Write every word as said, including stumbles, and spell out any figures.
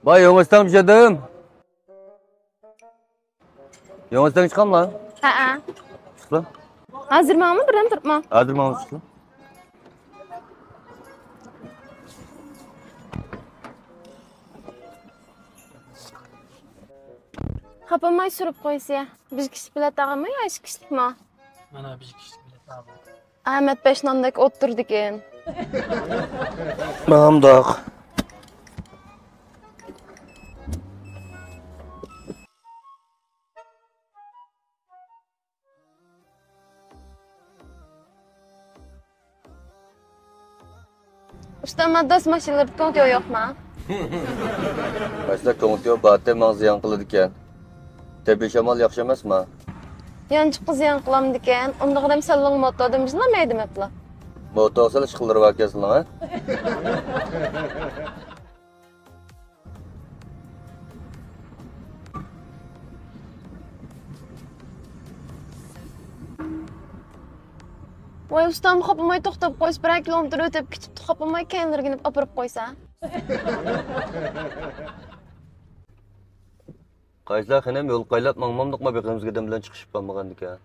ۋاي، يېڭى ئىستاڭ چۈشەدىم. يېڭى ئىستاڭ چىقاملا؟ ھەئە. چىقسا؟ ھازىر ماڭىمۇ، بىردەم تۇرۇپمۇ؟ ھازىر ماڭىمۇ چىقسا. خاپىماي سۈرۈپ قويسا. بىر كىشىلىك بېلەت ئالغانمۇ يا ئىككى كىشىلىكمۇ؟ مانا بىر كىشىلىك بېلەت ئالدىم. ئەمەت بەش ناندەك ئولتۇردىكەن. مانداق. ئۇستا، مادداس ماشىنىلىرىدا كوڭتيو يوقما؟ ماشىنا كوڭتيو بارتى ماڭا زىيان قىلىدىكەن. تەبىئىي شامال ياخشى ئەمەسما؟ يانچۇققا زىيان قىلامدىكەن. ئۇندىغىدەم سەنلىڭ موتودىن بىزلا مەيدىمەپلا. موتو سېلىش ئىشقىلىرى باركەن سېنىڭ، ھە؟ ۋاي ئۇستام، خاپىماي توختاپ قويسا، بىرەر كىلومېتىر ئۆتۈپ كېتىپتۇ، خاپىماي كەينىلىرىگە ئېلىپ ئاپىرىپ قويسا. قايسىلا خېنىم يول قايلاپ ماڭمامدۇقما بېقىمىزغا دەم بىلەن چىقىشىپ بارمىغاندىكەن.